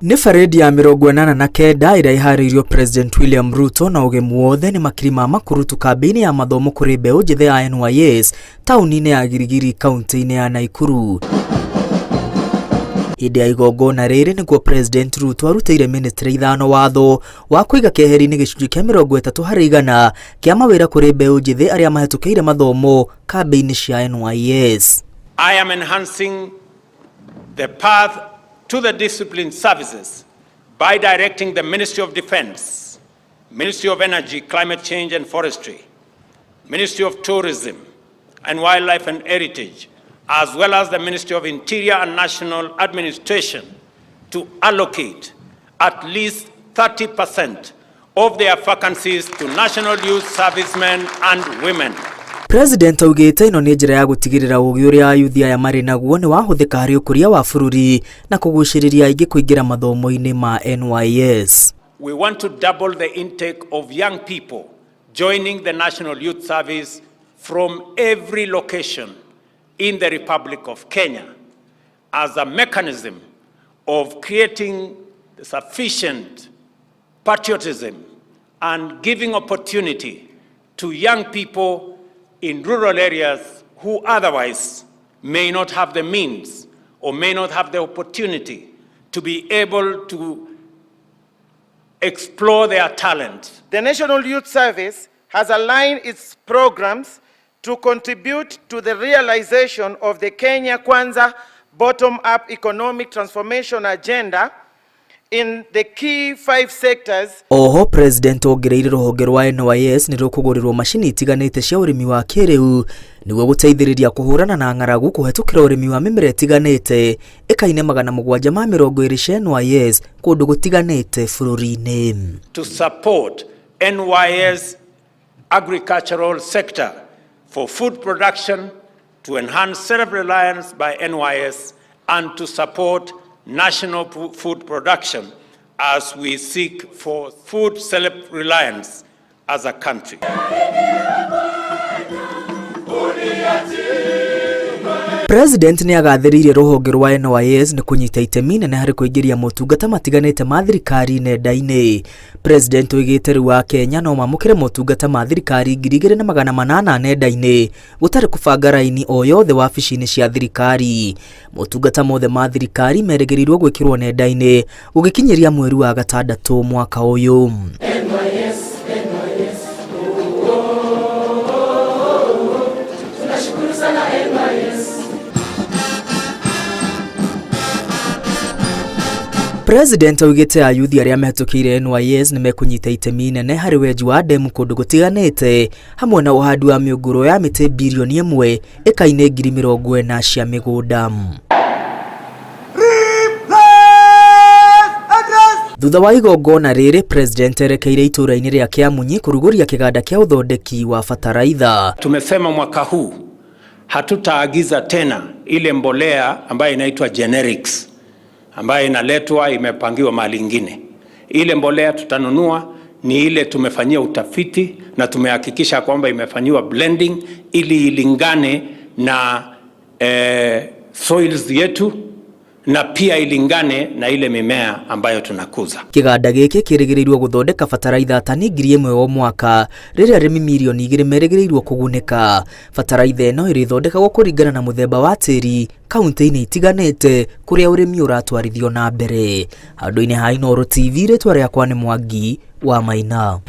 Nĩ barĩndi ya 89 ĩrĩa ĩharĩirio President William Ruto na ũgemu wothe nĩ makiri ma makurutu kambĩ-inĩ ya mathomo kũrĩ mbeũ njĩthĩ ya NYS taũni-inĩ ya Girigiri kaunti-inĩ ya Naikuru. Hĩndĩ ya igongona rĩrĩ nĩguo President Ruto arutĩire ministry ithano watho wa kũiga keheri-inĩ gĩcunjĩ kĩa 30% kĩa mawĩra kũrĩ mbeũ njĩthĩ arĩa mahĩtũkĩire mathomo kambĩ-inĩ cia NYS. I am enhancing the path to the discipline services by directing the Ministry of Defense, Ministry of Energy, Climate Change and Forestry, Ministry of Tourism and Wildlife and Heritage, as well as the Ministry of Interior and National Administration to allocate at least 30% of their vacancies to national youth servicemen and women. President augĩte ĩno nĩ njĩra ya gũtigĩrĩra ũgĩ ũrĩa ayuthi aya marĩ naguo nĩ wahũthĩka harĩ ũkũria wa bũrũri na kũgucĩrĩria aingĩ kũingĩra mathomo-inĩ ma NYS. We want to double the intake of young people joining the National Youth Service from every location in the Republic of Kenya as a mechanism of creating sufficient patriotism and giving opportunity to young people in rural areas who otherwise may not have the means or may not have the opportunity to be able to explore their talent. The National Youth Service has aligned its programs to contribute to the realization of the Kenya Kwanza bottom-up economic transformation agenda in the key five sectors. Oho President ongereire rũhonge rwa NYS nĩ rũkũgũrĩrwo macini itiganĩte cia ũrĩmi wa kĩrĩu nĩguo gũteithĩrĩria kũhũrana na ng'aragu kũhetũkĩra ũrĩmi wa mĩmera ĩtiganĩte ĩka-inĩ 720 cia NYS kũndũ gũtiganĩte bũrũri-inĩ. To support NYS agricultural sector for food production, to enhance self-reliance by NYS, and to support national food production as we seek for food self-reliance as a country. President nĩ agathĩrĩirie rũhonge rwa NYS nĩ kũnyita itemi nene harĩ kũingĩria motungata matiganĩte ma thirikari nenda-inĩ. President oigĩte rĩu a Kenya no mamũkĩre motungata ma thirikari 2800 nenda-inĩ gũtarĩ kũbanga raini o yothe wabici-inĩ cia thirikari. Motungata mothe ma thirikari merĩgĩrĩirwo gwĩkĩrwo nenda-inĩ gũgĩkinyĩria mweri wa gatandatũ mwaka ũyũ. President augĩte ayuthi arĩa mehĩtũkĩire NYS nĩ mekũnyita itemi inene harĩ wenji wa ndemu kũndũ gũtiganĩte hamwe na ũhandi wa mĩũngũrwa ya mĩtĩ birioni 1 ĩka-inĩ 40,000 cia mĩgũnda. Thutha wa igongona rĩrĩ, President erekeire itũũra-inĩ rĩa Kĩamunyi kũrugũria kĩganda kĩa ũthondeki wa bataraitha. Tumesema mwaka huu hatutaagiza tena ile mbolea ambayo inaitwa generics ambayo inaletwa imepangiwa mahali ingine. Ile mbolea tutanunua ni ile tumefanyia utafiti na tumehakikisha kwamba imefanyiwa blending ili ilingane na soils yetu na pia ilingane na ile mimea ambayo tunakuza. Kĩganda gĩkĩ kĩrĩgĩrĩirwo gũthondeka bataraitha tani 1000 o mwaka rĩrĩa arĩmi 2 mirioni merĩgĩrĩirwo kũgunĩka. Bataraitha ĩno ĩrĩthondekagwo kũringana na mũthemba wa tĩri kaunti-inĩ itiganĩte kũrĩa ũrĩmi ũratwarithio na mbere. Handũ-inĩ ha Inooro TV, rĩtwa rĩakwa nĩ Mwangi wa Maina.